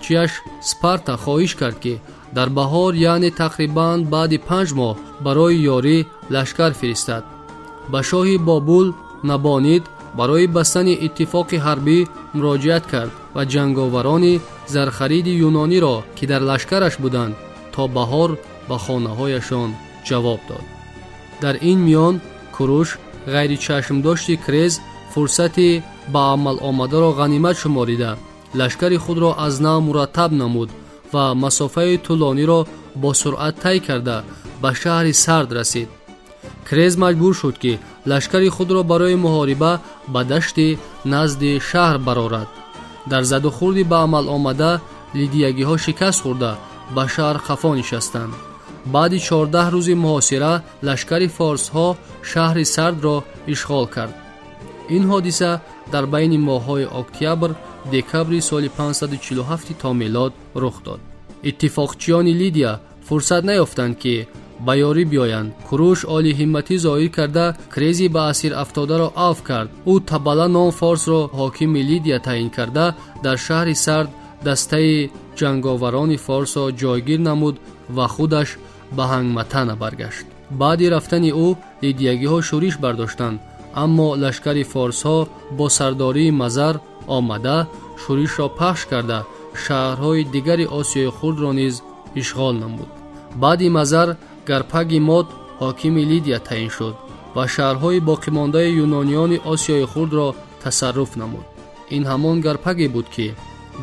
Иттифоқчиаш Спарта хоҳиш кард, ки дар баҳор, яъне тақрибан баъди 5 моҳ, барои ёрӣ лашкар фиристад. Ба шоҳи Бобул Набонид барои бастани иттифоқи ҳарбӣ муроҷиат кард ва ҷанговарони зархариди юнониро, ки дар лашкараш буданд, то баҳор ба хонаҳояшон ҷавоб дод. Дар ин миён Куруш ғайричашмдошти Крез фурсати ба амал омадаро ғанимат шуморида, лашкари худро аз нав мураттаб намуд ва масофаи тӯлониро бо суръат тай карда, ба шаҳри Сард расид. Крез маҷбур шуд, ки лашкари худро барои муҳориба ба дашти назди шаҳр барорад. Дар задухӯрди ба амал омада лидиягиҳо шикаст хӯрда, ба шаҳр хафо нишастанд. Баъди 14 рӯзи муҳосира лашкари форсҳо шаҳри Сардро ишғол кард. Ин ҳодиса дар байни моҳҳои октябр декабри соли 547 то мелод рух дод. Иттифоқчиёни Лидия фурсат наёфтанд, ки ба ёрӣ биёянд. Куруш олиҳимматӣ зоҳир карда, Крези ба асир афтодаро афв кард. Ӯ Табала ном форсро ҳокими Лидия таъин карда, дар шаҳри Сард дастаи ҷанговарони форсро ҷойгир намуд ва худаш ба Ҳангматана баргашт. Баъди рафтани ӯ лидиягиҳо шӯриш бардоштанд, аммо лашкари форсҳо бо сардории Мазар омада, шӯришро пахш карда, шаҳрҳои дигари Осиёи Хурдро низ ишғол намуд. Баъди Мазар Гарпаги Мод ҳокими Лидия таъин шуд ва шаҳрҳои боқимондаи юнониёни Осиёи Хурдро тасарруф намуд. Ин ҳамон Гарпаге буд, ки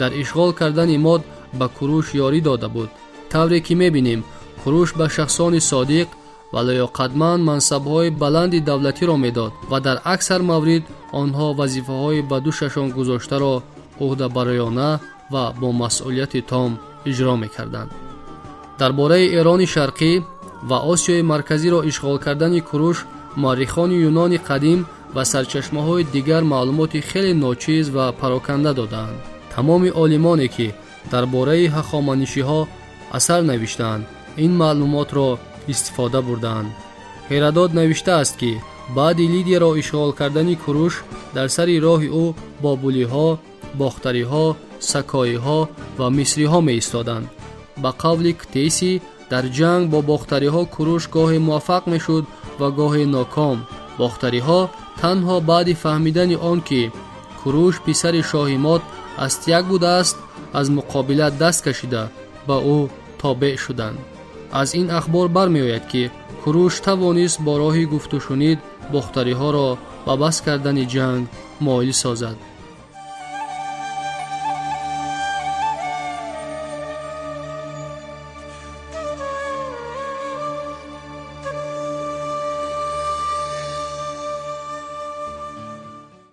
дар ишғол кардани Мод ба Куруш ёрӣ дода буд. Тавре ки мебинем, Куруш ба шахсони содиқ ва лаёқатманд мансабҳои баланди давлатиро медод ва дар аксар маврид онҳо вазифаҳои ба дӯшашон гузоштаро ӯҳдабароёна ва бо масъулияти том иҷро мекарданд. Дар бораи Эрони Шарқӣ ва Осиёи Марказиро ишғол кардани Куруш муаррихони Юнони қадим ва сарчашмаҳои дигар маълумоти хеле ночиз ва пароканда додаанд. Тамоми олимоне, ки дар бораи ҳахоманишиҳо асар навиштаанд, ин маълумотро истифода бурдаанд. Ҳерадот навиштааст, ки баъди Лидияро ишғол кардани Куруш дар сари роҳи ӯ бобулиҳо, бохтариҳо, сакоиҳо ва мисриҳо меистоданд. Ба қавли Ктесӣ, дар ҷанг бо бохтариҳо Куруш гоҳе муваффақ мешуд ва гоҳе ноком. Бохтариҳо танҳо баъди фаҳмидани он ки Куруш писари шоҳи Мод Астияк будааст, аз муқобила даст кашида, ба ӯ тобеъ шуданд. Аз ин ахбор бармеояд, ки Куруш тавонист бо роҳи гуфтушунид бохтариҳоро ба бас кардани ҷанг моил созад.